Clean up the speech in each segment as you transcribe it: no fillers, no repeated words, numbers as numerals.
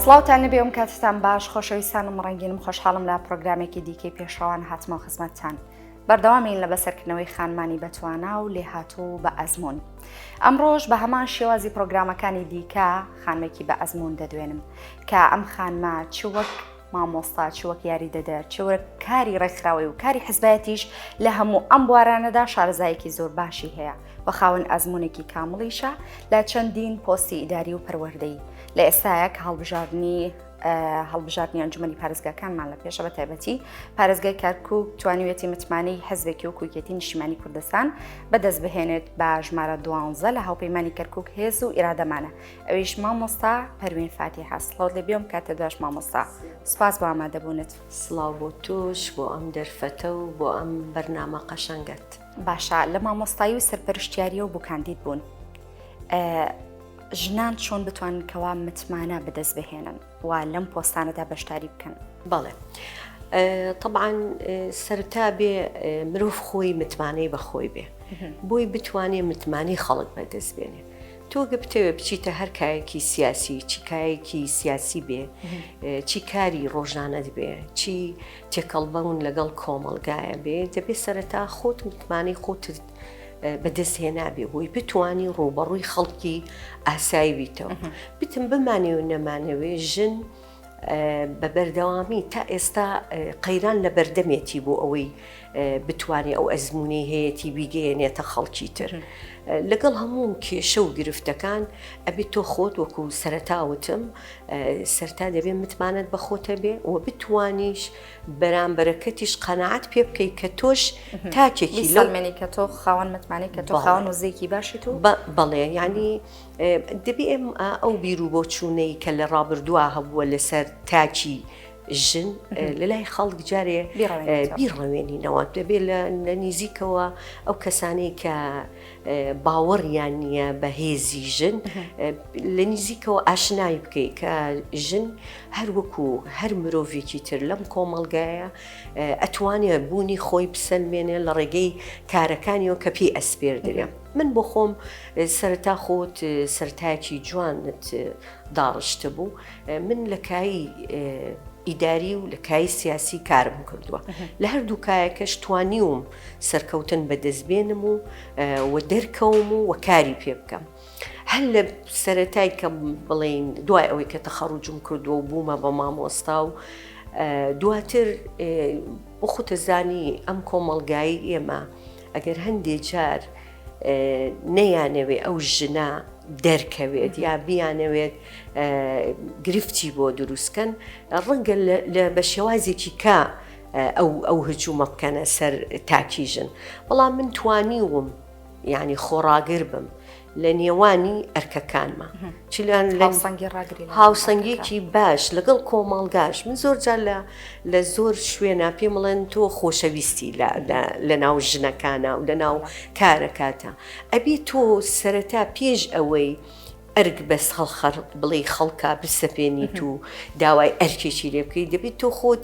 سڵاوتان لەبێ ئەم کاتتان باش خۆشەویستانم ڕەنگینم خۆشحاڵم لە پرۆگرامێکی دیکەی پێشڕەوان هاتمەوە خزمەتتان. بەردەوامین لە بەسەرکردنەوەی خانمانی بەتوانا و لێهاتوو و بە ئەزموون. ئەمڕۆش بە هەمان شێوازی پرۆگرامەکانی دیکە خانمێکی بە ئەزموون دەدوێنم کە ئەم خانمە چ وەک مامۆستا چ وەک یاریدەدەر چ وەک کاری ڕێکخراوەی و کاری حزبایەتیش لە هەموو ئەم بوارانەدا شارەزایەکی زۆر باشی هەیە و خاوەن ئەزموونێکی کامڵیشە لە چەندین پۆستی ئیداری و پەروەردەیی لە ئێستاە کە هەڵبژاردنی هەڵبژاردنی ئەنجومەنی پارێزگاکانمان لە پێشە بە تایبەتی پارێزگای کەرکوک توانیویەتی متمانەی حزبێکی وەکو یەکێتی نیشتیمانی کوردستان بەدەست بهێنێت بە ژمارە دوانزە لە هاوپەیمانی کەرکوک هێز و ئیرادەمانە ئەویش مامۆستا پەروین فاتیحە سڵاوت لێ بێم کاتە دواش مامۆستا سپاس بۆ ئامادەبوونت. سڵاو بۆ تۆش بۆ ئەم دەرفەتە و بۆ ئەم بەرنامە قەشەنگەت. باشە لە مامۆستایی و سەرپەرشتیاریەوە بۆ کاندید بوون ژنان چۆن بتوانن کەوا متمانە بەدەست بهێنن و لەم پۆستانەدا بەشداری بکەن؟ بەڵێ تەبعەن سەرەتا بێ مرۆڤ خۆی متمانەی بە خۆی بێ بۆی بتوانێ متمانەی خەڵک بەدەست بێنێ تۆ گە بتەوێ بچیتە هەر کایەکی سیاسی چی کایەکی سیاسی بێ چی کاری ڕۆژانەت بێ چی تێکەڵبوون لەگەڵ کۆمەڵگایە بێ دەبێ سەرەتا خۆت متمانەی خۆتت بەدەست هێنابێ بۆی بتانی ڕووبەڕووی خەڵکی ئاسایی بیتەوە بتم بمانێ و نەمانەوێ ژن بە بەردەوامی تا ئێستا قەیران لە بەردەمێتی بۆ ئەوەی بتوانێت ئەو ئەزمونەی هەیەی بیگەیەنێتە خەڵکی تر. لەگەڵ هەموو کێشە و گرفتەکان ئەبێت تۆ خۆت وەکو سەرتاوتم سەرتا دەبێت متمانەت بە خۆتە بێ و بتوانیش بەرامبەرەکەتیش قەناعەت پێ بکەی کە تۆش تاکێکی لەو کە تۆ خاوەن متمانەی کە تۆ خاوەن وزەیەکی باشیت و بەڵێ یعنی دەبێ ئێم ئەو بیر و بۆچوونەی کە لە ڕابردووە هەبووە لەسەر تاکی ژن لە لای خەڵک جارێ بیڕەوێنینەوە دەبێت لە نزیکەوە ئەو کەسانەی کە باوەڕیان نییە بە هێزی ژن لە نزیکەوە ئاشنای بکەیت کە ژن هەر وەکو هەر مرۆڤێکی تر لەم کۆمەڵگایە ئەتوانێ بوونی خۆی بسەلمێنێ لە ڕێگەی کارەکانیەوە کە پێی ئەسپێردرێ. من بۆ خۆم سەرەتا خۆت سەرەتایەکی جوانت داڕشتبوو من لە کایی ئیداری و لە کایی سیاسی کارم کردووە لە هەردوو کایەکەش توانیوم سەرکەوتن بەدەست بێنم و و دەرکەوم و وە کاری پێ بکەم. هەر لە سەرەتای کە بڵێین دوای ئەوەی کە تەخەڕوجم کردووە و بوومە بە مامۆستا و دواتر بۆ خۆتە زانی ئەم کۆمەڵگایی ئێمە ئەگەر هەندێ جار نەیانەوێ ئەو ژنە دەرکەوێت یا بیانەوێت گرفتی بۆ دروستکەن ڕەنگە لە بە شێوازێکی کە ئەو ئەو هجوومە بکەنە سەر تاکی ژن بەڵام من توانیوم یانی خۆڕاگر بم لە نێوانی ئەرکەکانما چلان لە هاوسەنگی ڕاگری هاوسەنگێکی باش لەگەڵ کۆمەڵگاش من زۆر جار لە لە زۆر شوێنە پێم بڵێن تۆ خۆشەویستی لە ناو ژنەکانە و لە ناو کارەکاتە ئەبێ تۆ سەرەتا پێش ئەوەی ئەرک بەس هەڵخەر بڵێی خەڵکا بسەپێنیت و داوای ئەرکێکی لێ بکەی دەبێت تۆ خۆت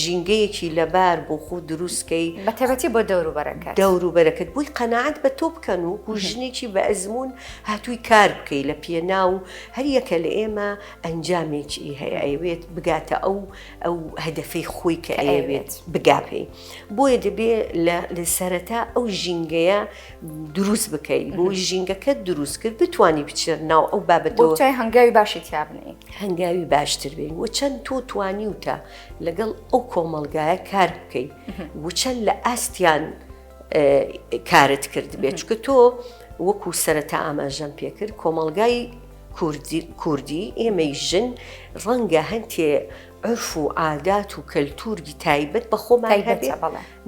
ژینگەیەکی لەبار بۆ خۆت دروست کەی بە تایبەتی بۆ دەوروبەرەکەت دەوروبەرەکەت بۆی قەناعەت بە تۆ بکەن و وەکو ژنێکی بە ئەزموون هاتووی کار بکەی لە پێناو هەر یەکە لە ئێمە ئەنجامێکی هەیە ئەیەوێت بگاتە ئەو ئەو هەدەفەی خۆی کە ئەیەوێت بگا پێی بۆیە دەبێ لە سەرەتا ئەو ژینگەیە دروست بکەی بۆ ژینگەکەت دروست کرد بتانی بچێت ناو ئەو بابەتەوە هەنگاوی باشی تیا بنێی هەنگاوی باشتر بین و چەند تۆ توانیوتە لەگەڵ ئەو کۆمەڵگایە کار بکەی و چەند لە ئاستیان کارت کرد بێت چکە تۆ وەکو سەرەتا ئاماژەم پێکرد کۆمەڵگای کوردی ئێمەی ژن ڕەنگە هەندێ عورف و عادات و کەلتوری تایبەت بە خۆمان هەبێ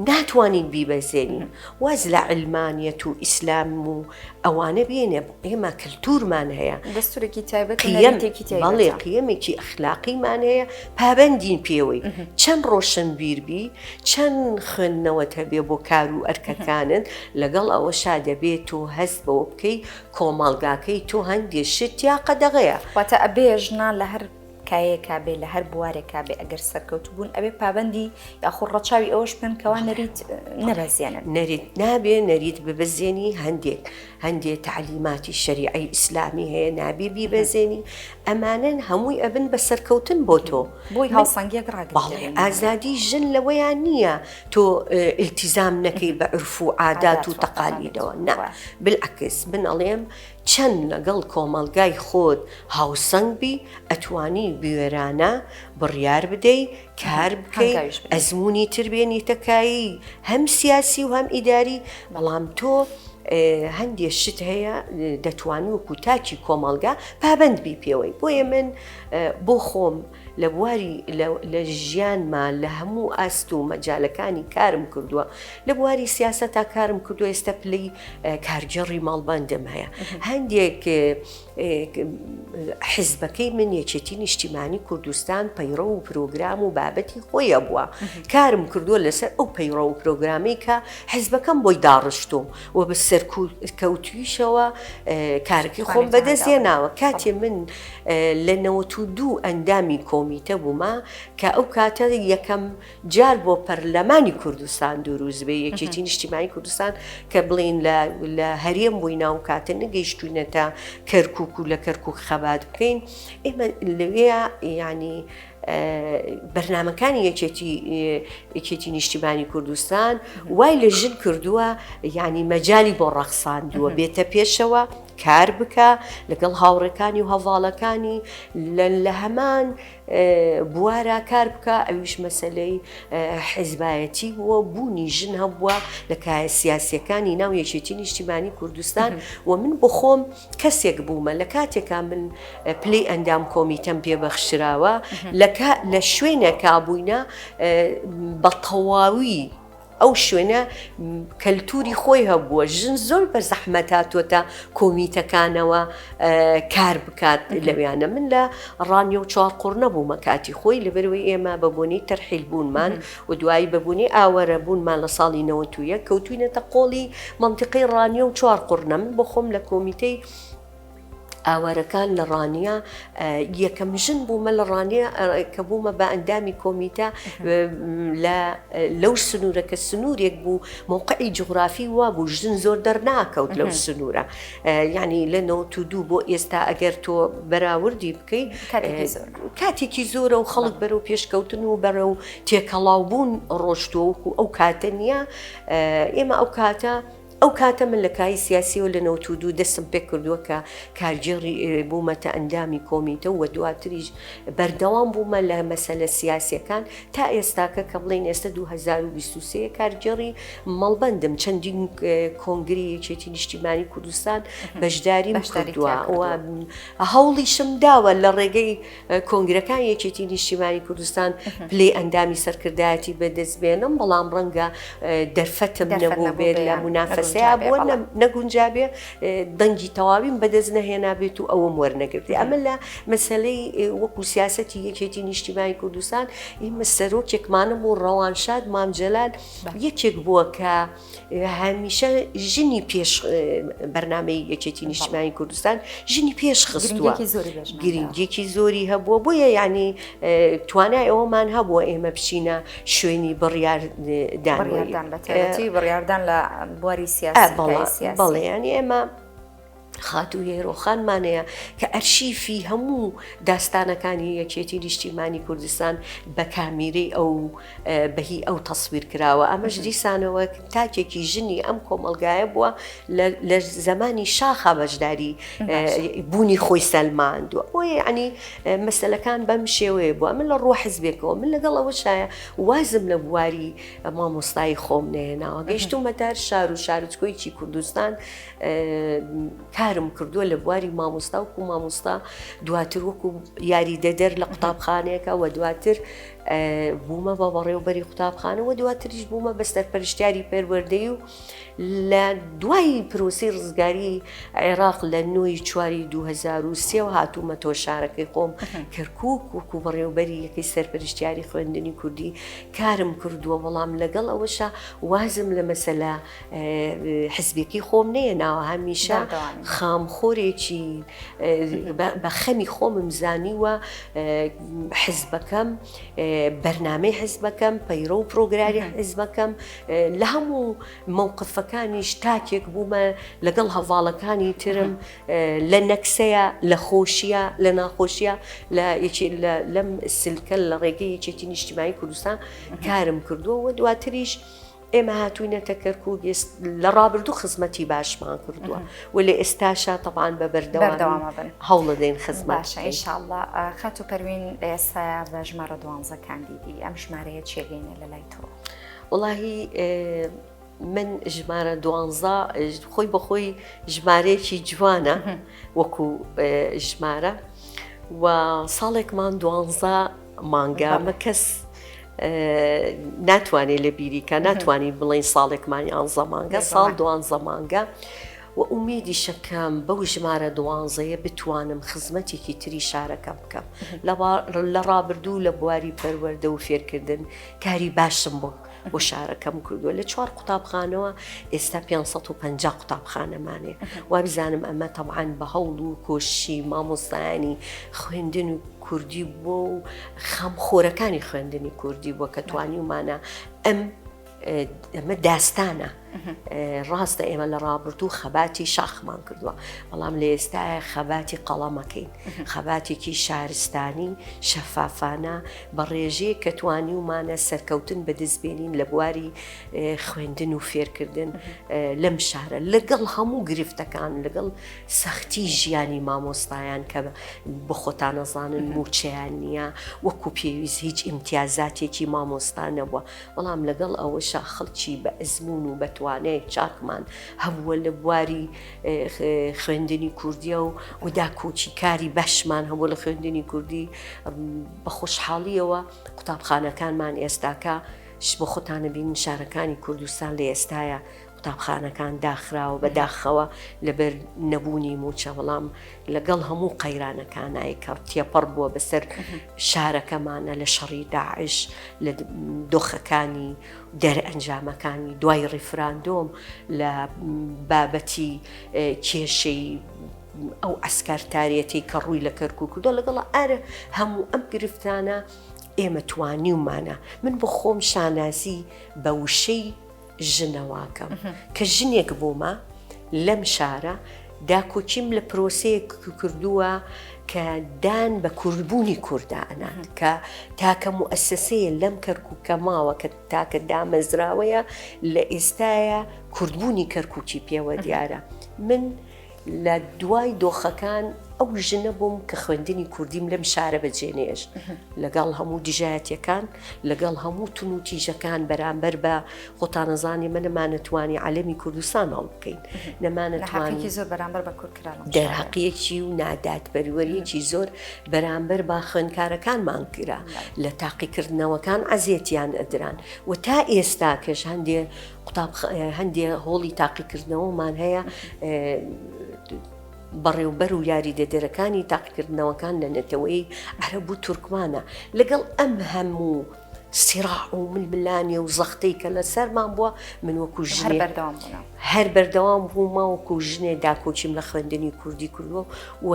ناتوانین بیبەزێنین واز لە عیلمانیەت و ئیسلام و ئەوانە بێنێ ئێمە کەلتورمان هەیە دەستورێکی تایبەت و نەریتێکی تایبەتە بەڵێ قیەمێکی ئەخلاقیمان هەیە پابەندین پێوەی چەند ڕۆشنبیر بی چەند خوێندنەوەت هەبێ بۆ کار و ئەرکەکانت لەگەڵ ئەوەشا دەبێ تۆ هەست بەوە بکەی کۆمەڵگاکەی تۆ هەندێ شت تیا قەدەغەیە. واتە ئەبێ ژنان لە هەر. کایەیەکا بێ لە هەر بوارێکا بێ ئەگەر سەرکەوتوو بوون ئەبێ پابەندی یاخود ڕەچاوی ئەوەش بکەن کەوا نەریت نەبەزێنن. نەریت نابێ نەریت ببەزێنی هەندێک هەندێ تەعلیماتی شەریعەی ئیسلامی هەیە نابێ بیبەزێنی ئەمانەن هەمووی ئەبن بە سەرکەوتن بۆ تۆ. بۆی هاوسەنگیەک ڕاگرترێ. بەڵێ ئازادی ژن لەوەیا نییە تۆ ئیلتیزام نەکەی بە عورف و عادات و تەقالیدەوە نا بالعکس من ئەڵێم چەند لەگەڵ کۆمەڵگای خۆت هاوسەنگ بی ئەتوانی بوێرانە بڕیار بدەی کار بکەی ئەزموونی تر بێنیتە کایەی هەم سیاسی و هەم ئیداری بەڵام تۆ هەندێ شت هەیە دەتوانی وەکو تاکی کۆمەڵگا پابەند بی پێوەی بۆیە من بۆ خۆم لە بواری لە ژیانما لە هەموو ئاست و مەجالەکانی کارم کردووە لە بواری سیاسەتا کارم کردووە ئێستا پلەی کارگێڕی ماڵبەندم هەیە هەندێک حزبەکەی من یەکێتی نیشتیمانی کوردستان پەیڕەو و پرۆگرام و بابەتی خۆی هەبووە کارم کردووە لەسەر ئەو پەیڕەو و پرۆگرامەی کە حزبەکەم بۆی داڕشتووم و بە سەرکەوتوویشەوە کارەکەی خۆم بەدەست هێناوە کاتێ من لە 92 ئەندامی کۆمیتە بوومە کە ئەو کاتە یەکەم جار بۆ پەرلەمانی کوردستان دروست بێ یەکێتی نیشتیمانی کوردستان کە بڵین لە هەرێم بووی ناو کاتە نەگەیشتوینەتە کەرکک و لە کەرکک خەبات بکەین ئێمە لەوێ ینی بەرنمەکانی یەکێتی یەکێتی نیشتیمانی کوردستان وای لە ژن کردووە یعنی مەجای بۆ ڕەخساندووە بێتە پێشەوە کار بکە لەگەڵ هاوڕێکانی و هەواڵەکانی لە هەمان بوارا کار بکا ئەویش مەسەلەی حیزبایەتی بووە بوونی ژن هەبووە لە کایە سیاسیەکانی ناو یەکێتی نیشتیمانی کوردستان و من بخۆم کەسێک بوومە لە کاتێکا من پلەی ئەندام کۆمیتەم پێبەخشراوە لە شوێنێکا بووینە بە تەواوی ئەو شوێنە کەلتوری خۆی هەبووە، ژن زۆر بە زەحمەت هاتووەتە کۆمیتەکانەوە کار بکات لەویانە. من لە ڕانیە و چوارقوڕنە بوومە کاتی خۆی، لەبەرئەوەی ئێمە بە بۆنەی تەرحیل بوونمان و دوایی بە بۆنەی ئاوارە بوونمان لە ساڵی 91 کەوتوینەتە قۆڵی مەنتیقەی ڕانیە و چوارقوڕنە. من بۆ خۆم لە کۆمیتەی ئاوارەکان لە ڕانیە یەکەم ژن بوومە لە ڕانیە کە بوومە بە ئەندامی کۆمیتە لە لەو سنوورە کە سنوورێک بوو موقعی جوغرافی وا بوو ژن زۆر دەرناکەوت لەو سنوورە یعنی لە 92 بۆ ئێستا ئەگەر تۆ بەراوردی بکەی کاتێکی زۆرە و خەڵک بەرەو پێشکەوتن و بەرەو تێکەڵاو بوون ڕۆشتووە وەکو ئەو کاتە نییە ئێمە ئەو کاتە ئەو کاتە من لە کاری سیاسیەوە لە 92 دەستم پێ کردووە کە کارگێڕی بوومەتە ئەندامی کۆمیتە و دواتریش بەردەوام بوومە لە مەسەلە سیاسیەکان تا ئێستاکە کە بڵێین ئێستا 2023 کارگێڕی مەڵبەندم چەندین کۆنگری یەکێتی نیشتیمانی کوردستان بەشداریم کردووە و هەوڵیشم داوە لە ڕێگەی کۆنگرەکانی یەکێتی نیشتیمانی کوردستان پلەی ئەندامی سەرکردایەتی بەدەست بێنم، بەڵام ڕەنگە دەرفەتم نەبووبێت لە مونافەسەیا بووە نەگونجابێ دەنگی تەواویم بەدەست نەهێنابێت و ئەوەم وەرنەگرتێ. ئەمە لە مەسەلەی وەکو سیاسەتی یەکێتی نیشتیمانی کوردستان ئێمە سەرۆکێکمانە بوو ڕەوانشاد مام جەلال یەکێک بووە کە هەمیشە ژنی پێش بەرنامەی یەکێتی نیشتمانی کوردستان ژنی پێش خستووە گرنگێکی زۆری هەبووە بۆیە ینی توانای ئەوەمان هەبووە ئێمە بچینە شوێنی بڕیاردان بڕیاردان لە بواری سیاسی بەڵێ ینی ئێمە خاتوو هێرۆ خانمان هەیە کە ئەرشیفی هەموو داستانەکانی یەکێتی نیشتیمانی کوردستان بە کامیرەی ئەو بەهی ئەو تەسویر کراوە ئەمەش دیسانەوە تاکێکی ژنی ئەم کۆمەڵگایە بووە لە زمانی شاخا بەشداری بوونی خۆی سەلماندووە بۆیە ینی مەسلەکان بەم شێوەیە بووە من لە ڕووە حزبێکەوە من لەگەڵ ئەوە شایە وازم لە بواری مامۆستایی خۆم نێناوە گەیشتومەتە شار و شارچکۆیکی کوردستان کارم کردووە لە بواری مامۆستا وکو مامۆستا دواتر وەکو یاریدەدەر لە قوتابخانەیەکە و دواتر بوومە بە بەڕێوبەری قوتابخانە و دواتریش بوومە بە سەرپەرشتیاری پەروەردەی و لە دوای پرۆسەی ڕزگاری عێراق لە نۆی چواری 2023 هاتوومەتەوە شارەکەی خۆم کەرکوک وەکو بەڕێوبەری یەکەی سەرپەرشتیاری خوێندنی کوردی کارم کردووە بەڵام لەگەڵ ئەوەشا وازم لە مەسەلە حزبێکی خۆم نەیەناوە هەمیشە خامخۆرێکی بە خەمی خۆمم زانیوە حزبەکەم بەرنامەی حزبەکەم پەیڕە و پرۆگراری حزبەکەم لە هەموو مەوقفەکانیش تاکێک بوومە لەگەڵ هەڤاڵەکانی ترم لە نەکسەیە لە خۆشیە لە ناخۆشیە لە لەم سلکە لە ڕێگەی یەکێتی نیشتیمانی کوردستان کارم کردووە و دواتریش ئێمە هاتووینەتە کەرکوک لە ڕابردوو خزمەتی باشمان کردووە و لە ئێستاشا تەبان بە بەردەوامە بن هەوڵەدەین خزمەت باشە ئینشاءاللە خاتوو پەروین لە ئێستایا بە ژمارە دوانزە کاندیدی ئەم ژمارەیە چێگەینە لە لای تۆ؟ وەڵاهی من ژمارە دوانزە خۆی بەخۆی ژمارەیەکی جوانە وەکو ژمارە و ساڵێکمان دوانزە مانگە ئەمە کەس ناتوانێت لە بیریکە ناتوانین بڵین ساڵێکمان یانزە مانگە ساڵ دوانزە مانگە و ئومێدیشەکەم بەو ژمارە دوانزەیە بتوانم خزمەتێکی تری شارەکەم بکەم لە ڕابردوو لە بواری پەروەردە و فێرکردن کاری باشم بۆ بۆ شارەکەم کردووە لە چوار قوتابخانەوە ئێستا 550 قوتابخانەمانێ وابزانم ئەمە تەبعەن بە هەوڵ و کۆششی مامۆستایانی خوێندن و کوردی بووە و خەمخۆرەکانی خوێندنی کوردی بووە کە توانیومانە ئەم ئەمە داستانە ڕاستە ئێمە لە ڕابردوو خەباتی شاخمان کردووە بەڵام لە ئێستاە خەباتی قەڵەمەکەین خەباتێکی شارستانی شەفافانە بە ڕێژەیەک کە توانیومانە سەرکەوتن بەدەست بێنین لە بواری خوێندن و فێرکردن لەم شارە لەگەڵ هەموو گرفتەکان لەگەڵ سەختی ژیانی مامۆستایان کە بەخۆتانەزانن موچەیان نییە وەکو پێویست هیچ ئیمتیازاتێکی مامۆستا نەبووە بەڵام لەگەڵ ئەوەشا خەڵکی بە ئەزمون و بەتوانای چاکمان هەبووە لە بواری خوێندنی کوردیە و و داکۆکی کاری باشمان هەبوو لە خوێندنی کوردی بە خۆشحاڵیەوە قوتابخانەکانمان ئێستاکە بۆ خۆتانە بینن شارەکانی کوردستان لە ئێستاە قوتابخانەکان داخراوە بە داخەوە لەبەر نەبوونی موچە بەڵام لەگەڵ هەموو قەیرانەکانای کە تێپەڕ بووە بەسەر شارەکەمانە لە شەڕی داعش لە دۆخەکانی دەرئەنجامەکانی دوای ڕیفراندۆم لە بابەتی کێشەی ئەو عەسکەرتاریەتەی کە ڕووی لە کەرکوک کردووە لەگەڵ ئەر هەموو ئەم گرفتانە ئێمە توانیومانە من بۆ خۆم شانازی بە وشەی ژنەواکەم کە ژنێک بوومە لەم شارە داکۆکیم لە پرۆسەیەک کردووە کە دان بە کوردبوونی کوردا ئەنات کە تاکە موئەسەسەیە لەم کەرکوکە ماوە کە تاکە دامەزراوەیە لە ئێستایا کوردبوونی کەرکوکی پێوە دیارە من لە دوای دۆخەکان ئەو ژنە بووم کە خوێندنی کوردیم لەم شارە بەجێ نێشت لەگەڵ هەموو دژایەتیەکان لەگەڵ هەموو تون و تیژەکان بەرامبەر بە خۆتانەزانی مە نەمانەتوانی عەلەمی کوردستان هەڵبکەین نەمانەتوانی زۆر بەرامبەر بە کورد کرا دەرهەقیەکی و نادادپەروەریەکی زۆر بەرامبەر بە خوێندکارەکانمان کرا لە تاقیکردنەوەکان عەزێتیان ئەدران و تا ئێستاکەش هەندێ قوتاب هەندێ هۆڵی تاقیکردنەوەمان هەیە بەڕێوبەر و یاریدەدەرەکانی تاقیکردنەوەکان لە نەتەوەی عەرەب و تورکمانە لەگەڵ ئەم هەموو سیراع و ململانێ و زەختەی کە لەسەرمان بووە من وەکو ژنێ بەردەوام بوونە هەر بەردەوام بوومە وەکو ژنێ داکۆکیم لە خوێندنی کوردی کردووە و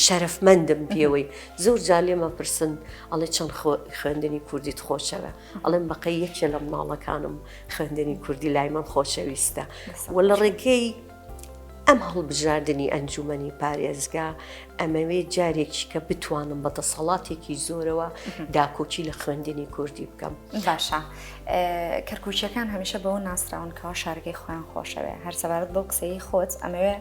شەرەفمەندم پێوەی زۆر جار لێمە پرسن ئەڵێ چەند خوێندنی کوردیت خۆشەوە ئەڵێم بەقەی یەکێ لە مناڵەکانم خوێندنی کوردی لای من خۆشەویستە و لە ڕێگەی ئەم هەڵبژاردنی ئەنجومەنی پارێزگا ئەمەوێ جارێکی کە بتوانم بە دەسەڵاتێکی زۆرەوە داکۆکی لە خوێندنی کوردی بکەم. باشە کەرکوکیەکان هەمیشە بەوە ناسراون کەوا شارەکەی خۆیان خۆشەوێ هەر سەبارەت بەو قسەی خۆت ئەمەوێ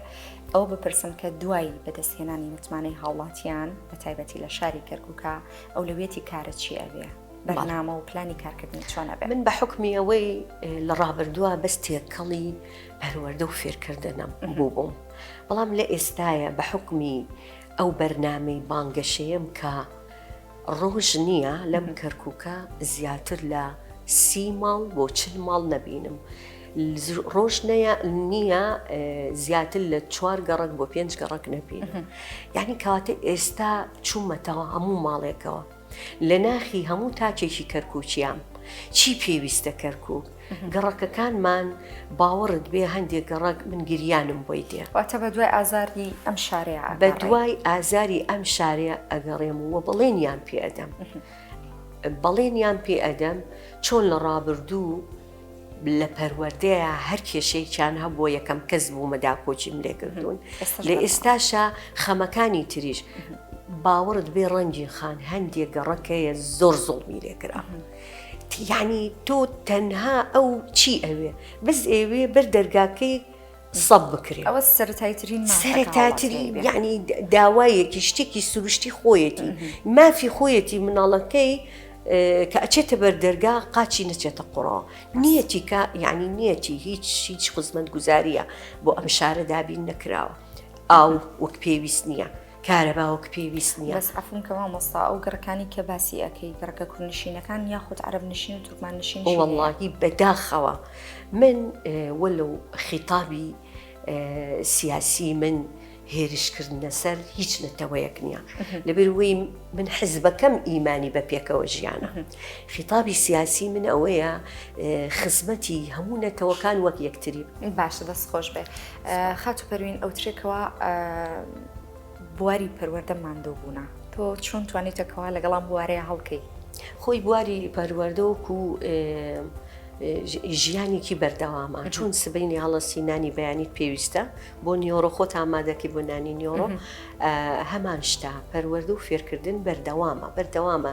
ئەوە بپرسم کە دوای بەدەستهێنانی متمانەی هاوڵاتیان بە تایبەتی لە شاری کەرکوکا ئەولەویەتی کارە چی ئەبێ؟ بەرنامە و پلانی کارکردنی چۆن ئەبێ؟ من بە حوکمی ئەوەی لە ڕابردووە بەس تێکەڵی پەروەردە و فێرکردنم بووبووم بەڵام لە ئێستاە بە حوکمی ئەو بەرنامەی بانگەشەیەم کە. ڕۆژ نییە لەم کەرکووکە زیاتر لە سی ماڵ بۆ چل ماڵ نەبینم. ڕۆژ نییە زیاتر لە چوار گەڕک بۆ پێنج گەڕک نەبینم. یعنی کەواتە ئێستا چوومەتەوە هەموو ماڵێکەوە. لە ناخی هەموو تاکێکی کەرکووکیام چی پێویستە کەرکووک گەڕەکەکانمان باوەڕت بێ هەندێک گەڕەک من گریانم بۆی دێ. واتە بە دوای ئازاری ئەم شارەیە ئەگەڕێی. بە دوای ئازاری ئەم شارەیە ئەگەڕێم و بەڵێنیان پێ ئەدەم. بەڵێنیان پێ ئەدەم چۆن لە ڕابردوو لە پەروەردەیە هەر کێشەیەکیان هەبووە یەکەم کەس بوومە داکۆکیم لێکردوون لە ئێستاشا خەمەکانی تریش باوەڕت بێ ڕەنگین خان هەندێک گەڕەکەیە زۆر زوڵمی لێکرا. یعنی تۆ تەنها ئەو چی ئەوێ بەس ئێوێ بەر دەرگاکەی سەب بکرێ ئەوە سەرەتایترین سەرەتاترین یعنی داوایەکی شتێکی سروشتی خۆیەتی مافی خۆیەتی مناڵەکەی کە ئەچێتە بەر دەرگا قاچی نەچێتە قوڕەوە نیەتی کە یعنی نیەتی هیچ هیچ خزمەت گوزاریە بۆ ئەم شارە دابین نەکراوە ئاو وەک پێویست نییە کارەبا وەک پێویست نییە. بەس عەفوم کە مامۆستا ئەو گەڕەکانی کە باسی ئەکەی گەڕەکە کوردنشینەکان یاخود عەرەب نشین و تورکمان نشین شی هەیە؟ وەڵاهی بەداخەوە من وەلو خیتابی سیاسی من هێرشکردنە سەر هیچ نەتەوەیەک نییە لەبەروەی من حزبەکەم ئیمانی بە پێکەوە ژیانە خیتابی سیاسی من ئەوەیە خزمەتی هەموو نەتەوەکان وەک یەکتری باشە دەست خۆش بێ خاتوو پەروین ئەوترێکەوە بواری پەروەردە ماندوو بوونە تۆ چۆن توانیتە کەوا لەگەڵام بوارەیە هەڵکەی؟ خۆی بواری پەروەردە وەکو ژیانێکی بەردەوامە چۆن سبینی هەڵەسی نانی بەیانیت پێویستە بۆ نیۆڕۆ خۆت ئامادەکی بۆ نانی نیۆڕۆ هەمان شتە پەروەردە و فێرکردن بەردەوامە بەردەوامە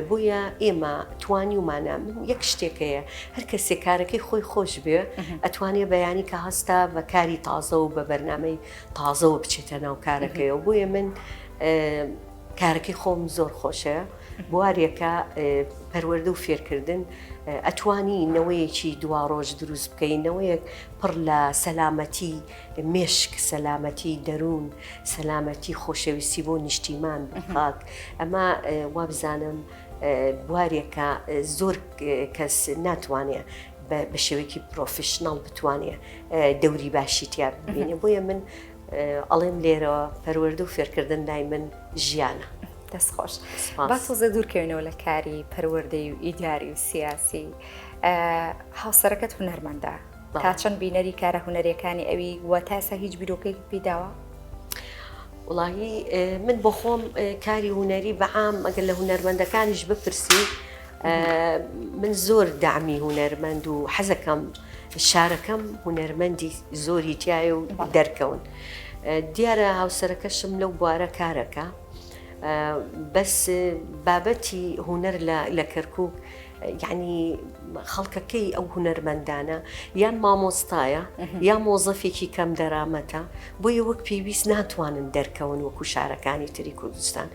بۆیە ئێمە توانیومانە من یەک شتێک هەیە هەر کەسێک کارەکەی خۆی خۆش بێ ئەتوانێ بەیانی کە هەستا بە کاری تازە و بە بەرنامەی تازەوە بچێتە ناو کارەکەیەوە بۆیە من کارەکەی خۆم زۆر خۆشە بوارێکە پەروەردە و فێرکردن ئەتوانی نەوەیەکی دوا ڕۆژ دروست بکەین نەوەیەک پڕ لە سەلامەتی مێشک، سەلامەتی دەروون، سەلامەتی خۆشەویستی بۆ نیشتیمان، بۆ خاک، ئەمە وابزانم بوارێکە زۆر کەس ناتوانێ بە شێوەیەکی پرۆفیشناڵ بتوانێ دەوری باشی تیا ببینێ، بۆیە من ئەڵێم لێرەوە پەروەردە و فێرکردن لای من ژیانە. دەست خۆش. با تۆزێ دوورکەوینەوە لە کاری پەروەردەی و ئیداری و سیاسی. هاوسەرەکەت هونەرمەندە، تا چەند بینەری کارە هونەریەکانی ئەوی و تا ئێستا هیچ بیرۆکەیەکت پێی داوە؟ وڵاهی من بۆ خۆم کاری هونەری بەعام ئەگەر لە هونەرمەندەکانیش بپرسی من زۆر دامی هونەرمەند و حەزەکەم شارەکەم هونەرمەندی زۆری تایە و دەرکەون دیارە هاوسەرەکەشم لەو بوارە کارەکە بەس بابەتی هونەر لە کەرکک یەعنی خەڵکەکەی ئەو هونەرمەندانە یان مامۆستایە یا مۆزەفێکی کەم دەرامەتە بۆیە وەک پێویست ناتوانن دەرکەون وەکو شارەکانی تری کوردستان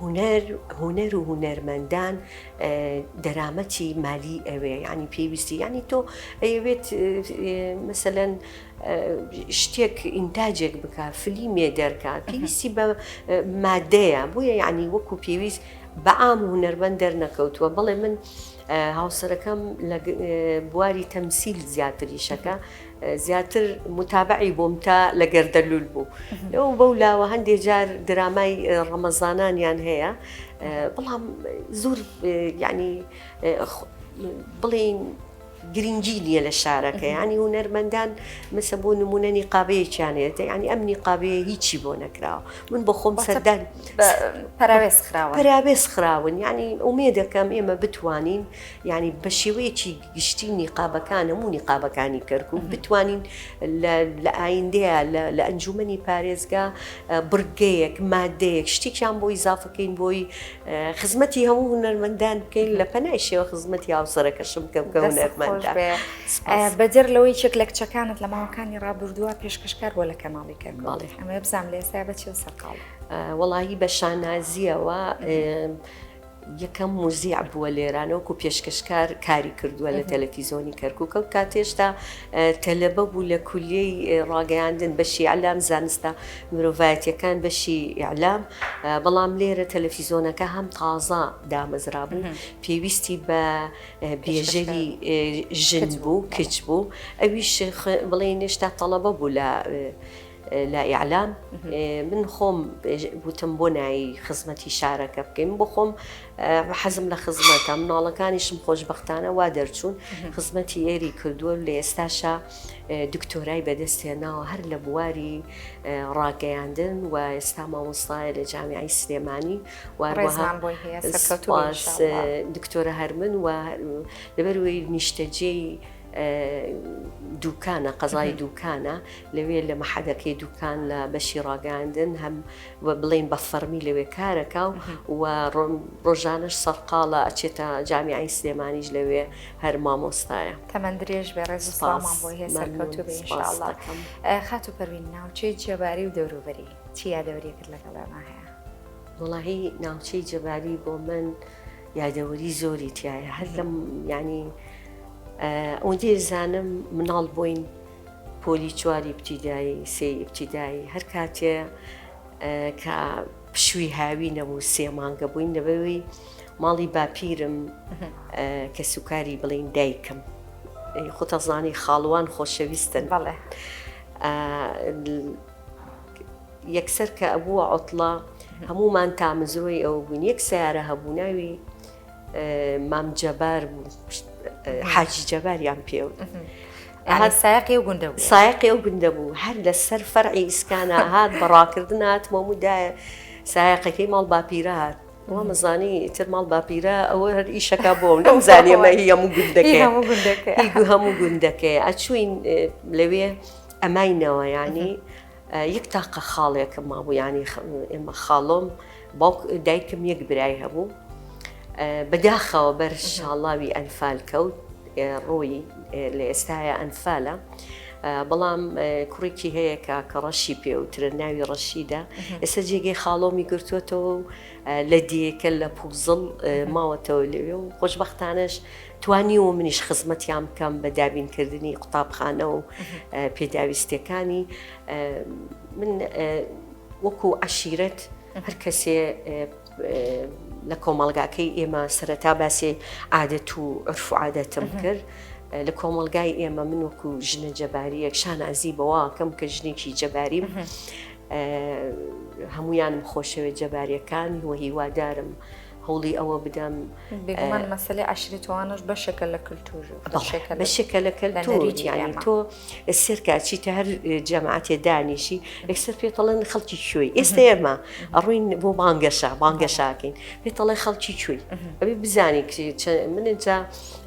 هونەر هونەر و هونەرمەندان دەرامەتی مالی ئەوێ ینی پێویستی ینی تۆ ئەیەوێت مەسەلەن شتێک ئینتاجێک بکە فلیمێ دەرکە پێویستی بە مادەیە بۆیە یعنی وەکو پێویست بەعام هونەرمەند دەرنەکەوتووە بەڵێ من هاوسەرەکەم لە بواری تەمسیل زیاتر ئیشەکە زیاتر متابعی بۆم تا لە گەردەلول بوو لەو بەو لاوە هەندێک جار درامای ڕەمەزانانیان هەیە بەڵام زۆر یعنی بڵێین گرنگی نییە لە شارەکە یانی هونەرمەندان مەسە بۆ نمونە نیقابەیەکیان هەیە یانی ئەم نیقابەیە هیچی بۆ نەکراوە من بۆ خۆم سەردان پەراوێز خراوە پەراوێز خراون یانی ئومێدەکەم ئێمە بتوانین یانی بە شێوەیەکی گشتی نیقابەکان هەموو نیقابەکانی کەرکوک بتوانین لە ئایندەیە لە ئەنجومەنی پارێزگا بڕگەیەک مادەیەک شتێکیان بۆ ئیزافەکەین بۆی خزمەتی هەموو هونەرمەندان بکەین لە پەنای شێوە خزمەتی هاوسەرەکەشم بکەم کە هونەرمەندە. بەدەر لەوەی یەکێک لە کچەکانت لە ماوەکانی ڕابردووە پێشکەشکار بووە لە کەناڵی کەرکوک بەڵێ. ئەمەوێ بزانم لە ئێستا بە چیەوە سەرقاڵی؟ وەڵاهی بە شانازییەوە. یەکەم موزیع بووە لێرانە وەکو پێشکەشکار کاری کردووە لە تەلەفیزۆنی کەرکوک ئەو کات هێشتا تەلەبە بوو لە کولیەی ڕاگەیاندن بەشی ئیعلام زانستە مرۆڤایەتیەکان بەشی ئیعلام بەڵام لێرە تەلەفیزۆنەکە هەم تازە دامەزرابوو پێویستی بە بێژەری ژن بوو کچ بوو ئەویش بڵێین هێشتا تەڵەبە بوو لە لە ئیعلام من خۆم وتم بۆ نایی خزمەتی شارەکە بکەین بۆ خۆم حەزم لە خزمەتە مناڵەکانیشم خۆشببختانە وا دەرچوون خزمەتی ئێری کردووە لە ئێستاشا دکتۆرای بەدەستهێناوە هەر لە بواری ڕاگەیاندن و ئێستا مامۆستایە لە جامیعی سلێمانی دکتۆرە هەرمن و لەبەروەی نیشتەجێی دوکانە قەزای دوکانە لەوێ لە مەحەدەکەی دوکان لە بەشی ڕاگەاندن هەم بڵێن بە فەرمی لەوێ کارەکە و ڕۆژانەش سەرقاڵە ئەچێتە جامیعی سلێمانیش لەوێ هەر مامۆستایە. تەمەن درێژ بێ ڕێز و سڵاومان بۆی هەیە سەرکەوتوو بێ ئینشاءاللە. خاتوو پەروین ناوچەی جەباری و دەوروبەری چی یادەوەریەکت لەگەڵ ئێمە هەیە؟ وەڵاهی ناوچەی جەباری بۆ من یادەوەری زۆری تایە هەر لەم ینی ئەوەندەی زانم مناڵ بووین پۆلی چواری ئیبتیدایی سێی ئیبتیدایی هەر کاتێ کە پشووی هاوی نەبوو سێ مانگە بووین لەبەوەی ماڵی باپیرم کە سوکاری بڵین دایکم خۆتەزانی خاڵوان خۆشەویستن بەڵێ یەکسەر کە ئەبووە عوتڵە هەموومان تامزرۆی ئەوە بووین یەک سیارە هەبوو ناوی مام جەبار بوو حاجی جەباریان پێ سایەقی ئەو گوندە بوو سایەقی ئەو گوندە بوو هەر لەسەر فەرعی ئیسکانە هات بە ڕاکردن هات مۆمودایە سایەقەکەی ماڵ باپیرە هات وامەزانی ئیتر ماڵ باپیرە ئەوە هەر ئیشەکە بۆم نەمزانی ئەمە هی هەموو گوندەکەیە هی هەموو گوندەکەیە ئەچووین لەوێ ئەماینەوە یانی یەک تاقە خاڵێکم مابوو یانی ئێمە خاڵۆم باوک دایکم یەک برای هەبوو بەداخەوە بەر شاڵاوی ئەنفال کەوت ڕۆی لە ئێستاە ئەنفالە بەڵام کوڕێکی هەیە کە کە ڕەشی پێوترە ناوی ڕەشیدە ئێستا جێگەی خاڵۆمی گرتووەتەوە و لە دیەکە لە پوزڵ ماوەتەوە لەوێ و خۆشببختانەش توانیوە منیش خزمەتیان بکەم بە دابینکردنی قوتابخانە و پێداویستیەکانی من وەکو عەشیرەت هەر کەسێ لە کۆمەڵگاکەی ئێمە سەرەتا باسی عادەت و عرف و عادەتم کرد لە کۆمەڵگای ئێمە من وەکو ژنە جەباریەک شانازی بەواکەم کە ژنێکی جەباریم هەمویانم خۆشەوێت جەباریەکان و هیوادارم هەوڵی ئەوە بدەم. بێگومان مەسەلەی عەشرەتوانەش بەشێکە لە کلتور بەشێکە بەشێکە لە کەلتور یانی تۆ سێرکە چیتە هەر جەماعەتێ دانیشی یەکسەر پێتەڵێن خەڵکی کوێی ئێستا ئێمە ئەڕۆین بۆ بانگەشە بانگەشاکەین پێتەڵێ خەڵکی کوێی ئەبێ بزانی من جا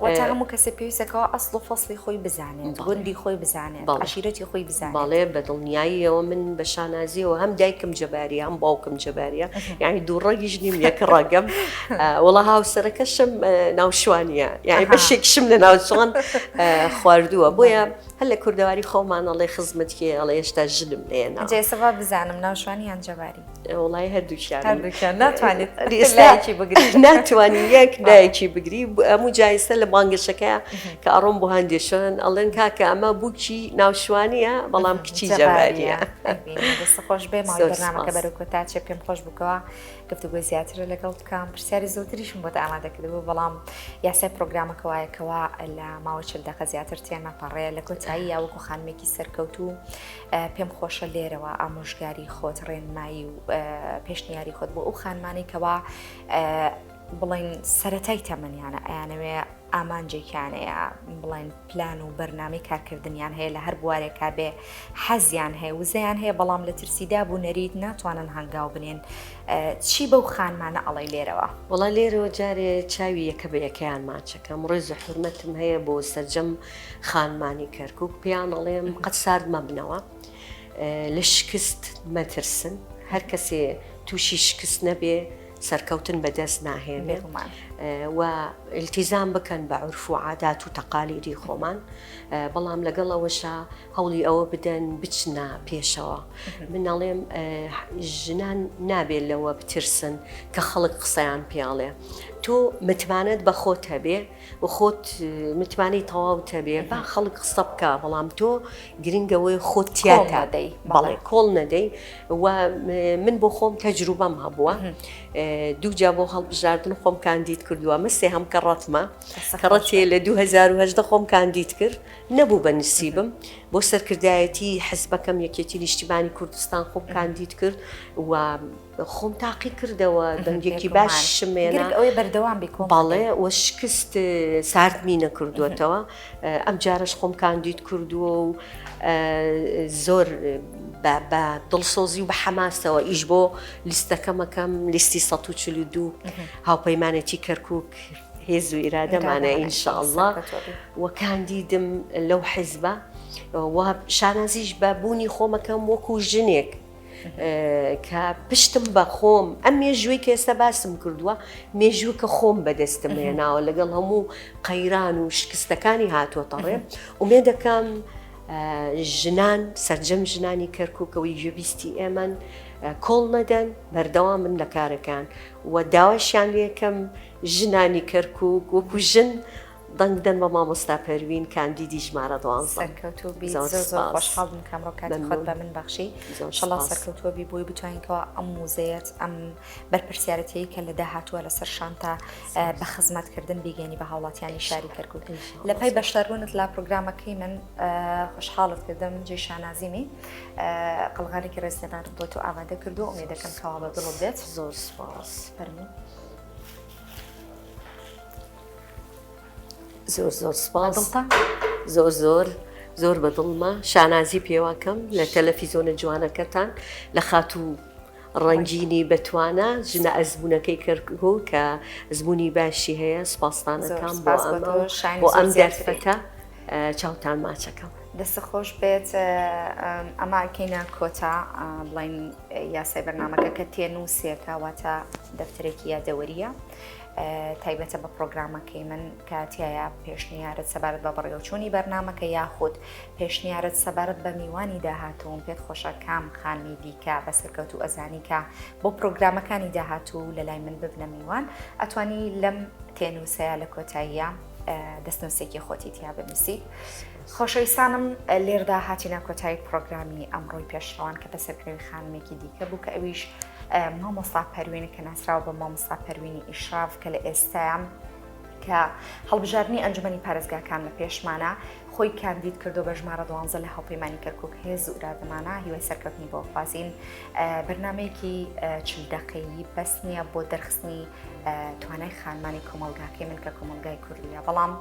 واتە هەموو کەسێ پێویستە کەوا ئەسڵ و فەسڵی خۆی بزانێت، گوندی خۆی بزانێت، عەشیرەتی خۆی بزانێت. بەڵێ بە دڵنیاییەوە من بە شانازیەوە هەم دایکم جەباریە هەم باوکم جەباریە یعنی دوو ڕەگیش نیم یەک ڕەگەم وەڵا هاوسەرەکەشم ناوشوانیە یعنی بەشێکیشم لە ناوچوان خواردووە بۆیە هەر لە کوردەواری خۆمان ئەڵێ خزمەت کێ ئەڵێ هێشتا ژنم نێنا. جا ئێستا با بزانم ناوشوانی یان جەباری؟ وەڵای هەردووکیان. هەردووکیان ناتوانیت لایەکی بگری. ناتوانی یەک لایەکی بگری هەموو جایستە لە بانگەشەکە کە ئەڕۆم بۆ هەندێ شوێن ئەڵێن کاکە ئەمە بووکی ناوشوانیە بەڵام کچی جەباریە. دەست خۆش بێ ماوەی بەرنامەکە بەرەو کۆتا چێ پێم خۆش بووکەوە گفتوگۆی زیاترە لەگەڵ بکەم پرسیاری زۆرتریشم بۆت ئامادە کردبوو بەڵام یاسای پرۆگرامەکە وایە کەوا لە ماوەی 40 دقە زیاتر تێنەپەڕێ لە کۆتایی یا وەکو خانمێکی سەرکەوتوو پێم خۆشە لێرەوە ئامۆژگاری خۆت ڕێنمایی و پێشنیاری خۆت بۆ ئەو خانمانەی کەوا بڵین سەتای تەمەنیانە ئەیانەوێ ئامانجێکیان هەیە بڵێن پلان و بەرنامەی کارکردنیان هەیە لە هەر بوارێکا بێ حەزیان هەیە وزەیان هەیە بەڵام لە ترسی داب و نەریت ناتوانن هەنگاو بنێن چی بەو خانمانە ئەڵێی لێرەوە؟ وەڵا لێرەوە جارێ چاوی یەکە بە یەکەیان ماچەکەم ڕێز و حورمەتم هەیە بۆ سەرجەم خانمانی کەرکوک پێیان ئەڵێم قەت سارد مەبنەوە لە شکست مەترسن هەر کەسێ تووشی شکست نەبێ. سەرکەوتن بەدەست ناهێنێ و ئیلتیزام بکەن بە عورف و عادات و تەقالیدی خۆمان بەڵام لەگەڵ ئەوەشا هەوڵی ئەوە بدەن بچنە پێشەوە. من ئەڵێم ژنان نابێت لەوە بترسن کە خەڵک قسەیان پێڵێ. تۆ متمانەت بە خۆت هەبێ و خۆت متمانەی تەواوت هەبێ با خەڵک قسە بکە بەڵام تۆ گرنگەوەی خۆت تیاتا دەی بەڵێ کۆڵ نەدەی و من بۆ خۆم تەجروبەم هەبووە دووجا بۆ هەڵبژاردن خۆم کاندید کردووە مە سێ هەم کەڕەتمە کەڕەتێ لە 2010 خۆم کاندید کرد نەبوو بە نسیبم بۆ سەرکردایەتی حزبەکەم یەکێتی نیشتیمانی کوردستان خۆم کاندید کرد و خۆم تاقی کردەوە دەنگێکی باش شمێنە ئەوەی بەردەوام بی بەڵێ و شکست ساردمی نەکردووەتەوە ئەم جارەش خۆم کاندید کردووە و زۆر بە دڵسۆزی و بە حەماسەوە ئیش بۆ لیستەکەمەکەم لیستی 142 هاوپەیمانێتی کەرکک هێز و ئیرادەمانە ئینشاءاللە و کاندیدم لەو حیزبە و شانازیش بە بوونی خۆمەکەم وەکو ژنێک کە پشتم بە خۆم ئەم مێژووی کە ئێستا باسم کردووە مێژوو کە خۆم بەدەستم هێناوە لەگەڵ هەموو قەیران و شکستەکانی هاتووەتەڕێ ئومێ دەکەم ژنان سەرجەم ژنانی کەرکووکەوەی گوێبیستی ئێمەن کۆڵ نەدەن بەردەوام بن لە کارەکان و داواشیان لێکەم ژنانی کەرکوک وەکو ژن دەنگ بدەن بە مامۆستا پەروین کاندیدی ژمارە دوانزە. سەرکەوتوو بیت زۆر زۆر سپاس. خۆشحاڵ بووم کە ئەمڕۆ کاتی خۆت بە من بەخشی زۆر ئینشەڵا سپاس. سەرکەوتووە بی بۆی بتوانین کەوا ئەم وزەیەت ئەم بەرپرسیارەتیەی کە لە داهاتووە لەسەر شانتە بە خزمەتکردن بیگەینی بە هاوڵاتیانی شاری کەرکوک لە پای بەشداربوونت لە پرۆگرامەکەی من خۆشحاڵت کردم جێی شانازیمی قەڵغانێکی ڕێزلێنانم بۆ تۆ ئامادە کردو ئومێدەکەم کەوا بە دڵت بێت زۆر سپاس. فەرموو. زۆر زۆر سپاس زۆر زۆر زۆر بە دڵمە شانازی پێواکەم لە تەلەفیزۆنە جوانەکەتان لە خاتوو ڕەنگینی بەتوانە ژنە ئەزمونونەکەی کەرکۆ کە ئەزمموی باشی هەیە سپاستانەکان بۆ ئەمە بۆ ئەم دەرفەتە چاوتان ماچەکەم. دەست خۆش بێت ئەمە کەینە کۆتا بڵین یاسای بەرنمەکە کە تێنووسێکە واتە دەفتەرێکی یادەوەریە تایبەتە بە پرۆگرامەکەی من کە تایە پێشنیارت سەبارەت بە بەڕێوەچوونی بەرنمەکە یاخود پێشنیارت سەبارەت بە میوانی داهاتووم پێت خۆشە کام خانمی دیکە بە سەرکەوتوو ئەزانی کە بۆ پرۆگرامەکانی داهاتوو لە لای من ببنە میوان ئەتوانی لەم تێنووسەیە لە کۆتاییە دەستنووسێکی خۆتی تیا بنووسی. خۆشەویستانم لێردا هاتینە کۆتایی پرۆگرامی ئەمڕۆی پێشڕەوان کە بەسەرکەوی خانمێکی دیکە بوو کە ئەویش مامۆستا پەروین کە ناسراوە بە مامۆستا پەروینی ئیشراف کە لە ئێستایا کە هەڵبژاردنی ئەنجومەنی پارێزگاکان لە پێشمانە خۆی کاندید کردو بە ژمارە دوانزە لە هاوپەیمانی کەرکک هێز و ئرادەمانە هیوای سەرکەوتنی بۆ خوازین بەرنمەیەکی چل دەقەیی بەس نییە بۆ دەرخستنی توانای خانمانی کۆمەڵگاکەی من کە کۆمەڵگای کوردیە بەڵام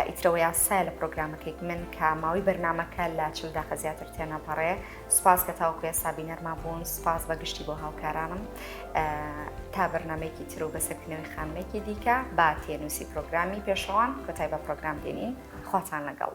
ئیترەوە یاسایە لە پرۆگرامەکەی من کە ماوەی بەرنمەکە لە چل دەقە زیاتر تێناپەڕێ سوپاس کە تاوەکو ئێستا بینەرمان بوون سوپاس بە گشتی بۆ هاوکارانم تا بەرنمەیەکی تر و بەسەرکردنەوەی خانمێکی دیکە با تێنووسی پرۆگرامی پێشەوان کۆتای بە پرۆگرام دێنین خواتان لەگەڵ.